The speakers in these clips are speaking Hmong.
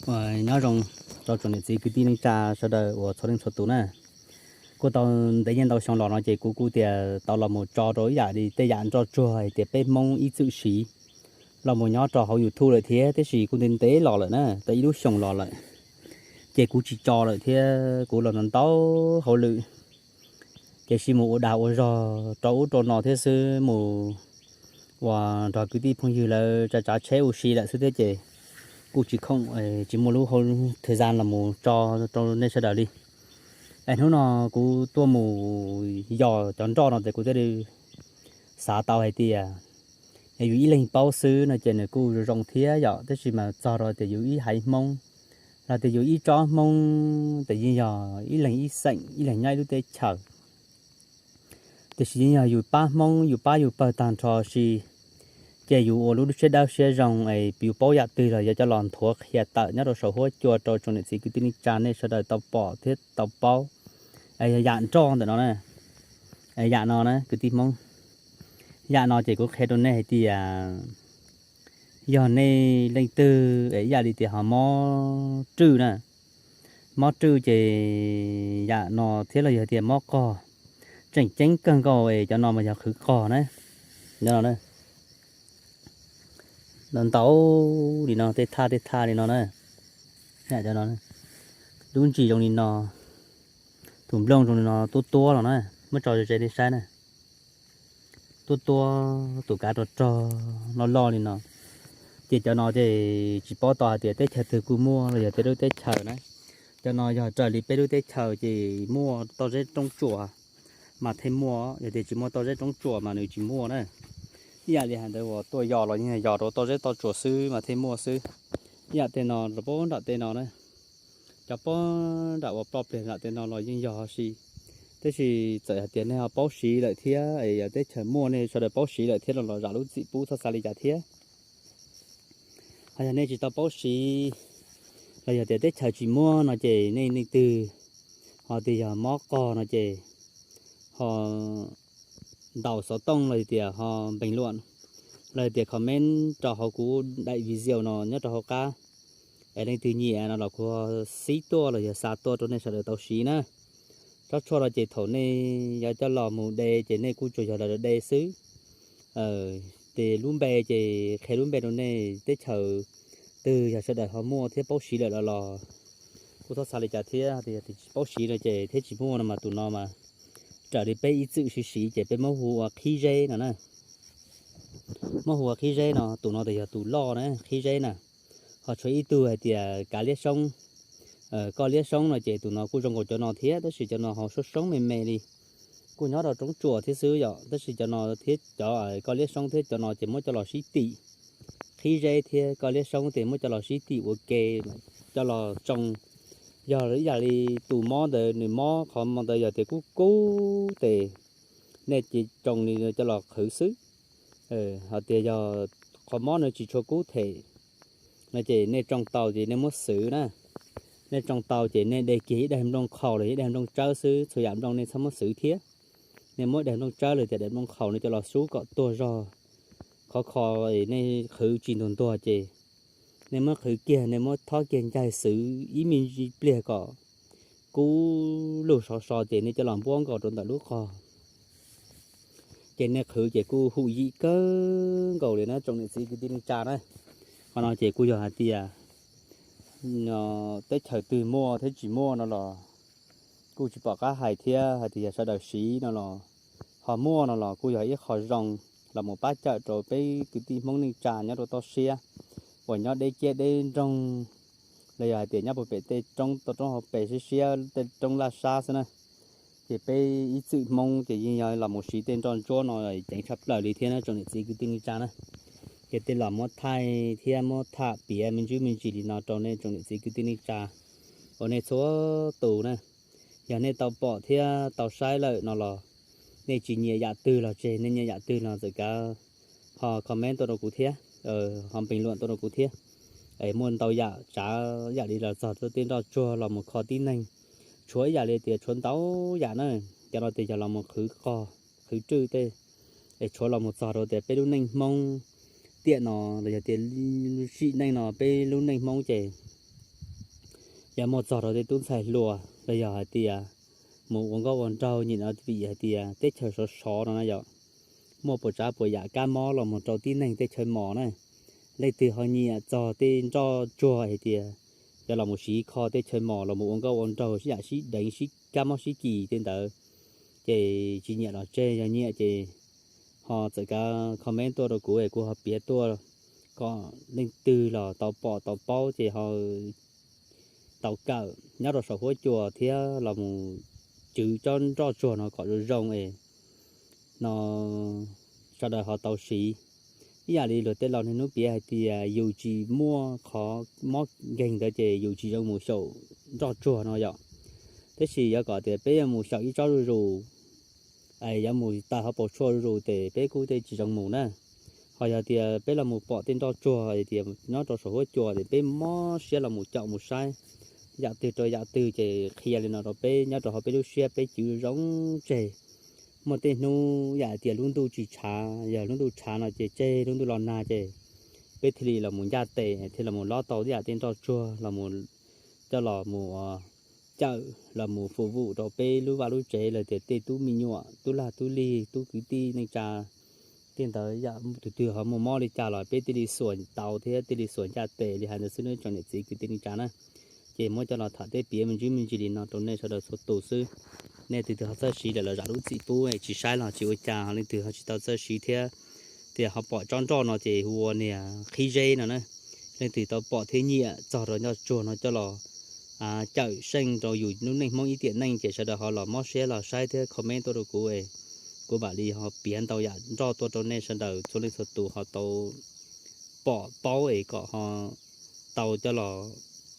Nyob zoo rau tsoom niam txiv kwv tij neej tsa sawv daws uas txhua leej txhua tus na. Kuj tau ntev niaj ntau xyoo los no ces kuv kuj tias tau los mus tso rau ib yam li tej yam nroj tsuag hais tias peb Hmoob ib txwm siv los mus nyob rau hauv YouTube lawm thiab, tiam sis kuj ntev ntev los lawm na, tau ib lub xyoos los lawm. Ces kuv tsis tso lawm thiab kuv los ntau hauj lwm, ces sis mus ua dag ua zog rau ub rau no thiab xwb, mus uas nrog kwv tij phooj ywg lawv tsav tsav tsheb ua si lawm xwb thiab ces kuj tsis khoom, tsis muaj lub hau thwm zan los mus tso rau nej sawv daws li. Es hnub no kuv tuaj mus yos cov nroj no ces kuv thiaj li xav tau hais tias yog yus ib leeg paub xwb no ces nws kuj zoo zoo thiab yom, tab sis mas txog rau tias yus ib haiv Hmoob los tias yus ib tsob Hmoob ces yeej yog ib leeg ib xeem, ib leeg nyob ib lub teb chaws. Tiam sis yeej yog yus pab Hmoob, yus pab yus pawg tag nrho si, ces yus ua lub siab dawb siab zoo es yus paub yam twg los yuav coj los nthuav qhia tawm nyob rau saum huab cua rau tsoom niam txiv kwv tij neej tsa nej sawv daws tau pom thiab tau paub. Es yog yam nroj ntawm no na, yam no na kwv tij Hmoob, yam no ces kuv qhia rau nej hais tias yog nej leej twg es ib yam li tias ho mob rwj na, mob rwj ces yam no thiab los yog tias mob qog, tseem ceeb kawg nkaus es cov no mas yog qhwv qog na. Ntau li no, tej thaj tej thaj li no na, cov no, lub ntsis zoo li no, tus nplooj zoo li no tuab tuab los na, muab tso ze nej saib na, tuab tuab tus kav rog rog loj loj li no. Ces cov no ces tsis paub tau hais tias teb chaws twg kuj muaj los yog tej lub teb chaws na. Cov no yog raws li peb lub teb chaws ces muaj toj zeb roob tsuas mas thiaj muaj, yog tias tsis muaj toj zeb roob tsuas mas nws tsis muaj na. Ib yam li hais ntawd uas tuaj yos los yeej yog yos rau toj zeb toj tsuas xwb mas thiaj muaj xwb. Ib yam tej no los puag nram tej no na, cov puag nram uas ploj pliag nram tej no los yeej yog si. Tab sis txawm hais tias nej ho paub siv lawm thiab es yog teb chaws muaj nej sawv daws paub siv lawm thiab los los zam lub txim pub txhob xav li cas thiab. Ho yog nej tsis tau paub siv los yog tias teb chaws tsis muaj no ces nej leej twg ho tias yog mob qog no ces ho ntaus xov tooj los yog tias ho npeeg luam los yog tias comment rau hauv kuv daim video no nyob rau hauv qab. Es leej twg nyiam no los kuv xib tuaj los yog xa tuaj rau nej sawv daws tau siv na. Tsob tshuaj no ces thaum nej yuav coj los mus de ces nej kuj tsuas yog los de xwb. Ces lub npe ces qhia lub npe rau nej, teb chaws twg yog sawv daws ho muaj thiab paub siv lawm los los kuj txhob xav li cas thiab, yog tias tsis paub siv no ces thiab tsis muaj no mas tus no mas raws li peb ib txwm siv siv ces peb muab hu ua qhib zeb no na. Muab hu ua qhib zeb no, tus no ces yog tus loj na, qhib zeb na. Ho tshuav ib tug hais tias kav liab soob, koj liab soob no ces tus no kuj zoo nkaus cov no thiab, tab sis cov no ho soob soob me me li, kuj nyob rau roob tsuas thiab xwb yom. Tab sis cov no thiab cov koj liab soob thiab cov no ces muab coj los sib tim, qhib zeb thiab koj liab soob ces muab coj los sib tim ua ke, coj los tsoo. Yog ib yam li tus mob ntawd nws mob qhov ntawd yog tias kub kub tes, nej ces tsoo li coj los qhwv xwb. Ho tias yog qhov mob no tsis tshua kub them no ces nej tsoo tau ces nej muab xwv na. Nej tsoo tau ces nej de kiag ib daim nplooj qhaus los ib daim nplooj tsawb xwb, txhua yam nplooj nej txhob muab xwv thiab. Nej muab daim nplooj tsawb los tias daim nplooj qhaus no coj los xub kom tuag zog khov kho, nej qhwv tsis ntuag ntuag ces nej muab qhwv kiag, nej muab thob kiag ncaig xwv ib me ntsis pliag kom kub lug sov so ces nej coj los npuab nkaus rau ntawm lub qog. Ces nej qhwv ces kuj hum yim kawg nkaus li na tsoom niam txiv kwv tij neej tsa na. Qhov no ces kuj yog hais tias teb chaws twg muaj thiab tsis muaj no los kuj tsis pom qab hais thiab, hais tias yog sawv daws siv no los ho muaj no los kuj yog ib qho zoo los mus pab cawm rau peb kwv tij Hmoob neej tsa nyob rau toj siab uas nyob deb ciab deb nroog, los yog hais tias nyob puag pem tej roob toj roob hauv pes siab siab tej roob laj sab xwb na. Ces peb ib txwm Hmoob ces yeej yog los mus siv tej nroj ntsuab no ceev tshaj plaws li thiab na tsoom niam txiv kwv tij neej tsa na. Ces tej los muab thaij thiab muab tham piav me ntsis me ntsis li no rau nej tsoom niam txiv kwv tij neej tsa uas nej txhua tus na. Yog nej tau pom thiab tau saib lawm no los nej tsis nyiam yam twg los tseg, nej nyiam yam twg no txawm kav ho comment tuaj rau kuv thiab, ho npeeg luam tuaj rau kuv thiab. Es muaj ntau yam tsav yam li los txog tej nroj tsuag los mus kho tib neeg, tshuav ib yam li tias tshuav ntau yam na, cov no tias yog los mus qhwv qog qhwv rwj tej, es tshuav los mus txog rau tias peb lub neej Hmoob tiam no los yog tias sim neej no peb lub neej Hmoob ces yog muaj txog rau tej tub ntxhais hluas los yog hais tias mus ua nkauj ua nraug nyiam no vim hais tias teb chaws sov sov no na yom, muaj puas tsav puas yam kab mob los mus rau tib neeg tej chaw mos na. Leej twg ho nyiam txog tej nroj tsuag hais tias yog los mus siv kho tej chaw mos los mus ua nkauj ua nraug sib yam sib deev sib kab mob sib kis tej ntawd, ces tsis nyiam los tseg, yog nyiam ces ho txawm kav comment tuaj rau kuv es kuv ho piav tuaj kom leej twg los tau pom tau paub ces ho tau kawm nyob rau saum huab cua thiab los mus cwv tsob nroj tsuag no kom zoo zoo es no sawv daws ho tau siv. Ib yam li luag tej laus niaj hnub piav hais tias yus tsis muaj qhov mob nkeeg ntawd ces yus tsis zoo mus xyaum nroj tsuag no yom. Tab sis yuav kom tias peb yuav mus xyaum ib tsob zuj zus es yuav mus tawm hauv paus tshuaj zuj zus ces peb kuj tej tsis zoo mus na. Ho yog tias peb los mus pom tej nroj tsuag hais tias nyob rau saum huab cua ces peb mob siab los mus caum mus saib. Yam twg rau yam twg ces qhia li no rau peb nyob rau hauv peb lub siab peb cwv zoo tseg. Muaj tej hnub yam hais tias lub ntuj tsis tshav, yog lub ntuj tshav no ces tseg, lub ntuj los nag ces peb thiaj li los mus ncaj tes thiaj los mus lob tau tej yam tej nroj tsuag los mus coj los mus cawm los mus fuv vum rau peb lub vaj lub tsev los tias tej tub me nyuam tub lag tub lig tub kwv tij neej tsa tej ntawd yam tus twg ho muaj mob li cas los peb thiaj li xuas tau thiab thiaj li xuas ncaj tes li hais ntawd xwb nawb tsoom niam txiv kwv tij neej tsa na. Ces muab coj los tham thiab piav me ntsis me ntsis li no rau nej sawv daws txhua tus xwb. Nej tus twg ho txawj siv lawm los zam lub txim pub, tsis saib los tsis ua cas, ho leej twg ho tsis tau txawj siv thiab tias ho pom tsob nroj no ces hu ua niag qhib zeb no na. Leej twg tau pom thiab nyiam txog rau nroj tsuag no coj los cawm seej rau yus lub neej Hmoob ib tiam neej ces sawv daws ho los mob siab los saib thiab comment tuaj rau kuv es kuv mam li ho piav ntau yam nroj tuaj rau nej sawv daws txhua leej txhua tus ho tau pom paub es kom ho tau coj los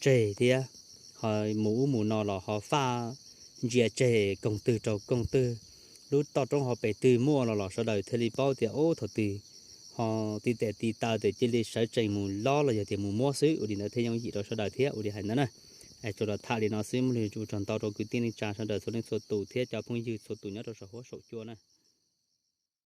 tseg thiab ho mus ub mus no los ho faj ntsia tseg koog twg rau koog twg, lub toj roob hauv pes twg muaj los los sawv daws thiaj li paub tias ub thaum twg ho ti tes ti taw ces cia li sawv tsees mus lob los yog tias mus muab xwb, ua li ntawd thiaj yooj yim rau sawv daws thiab ua li hais ntawd na. Es tsuas los tham li no xwb, muaj lus ua tsaug ntau rau kwv tij neej tsa sawv daws txhua leej txhua tus thiab cov phooj ywg txhua tus nyob rau saum huab saum cua na.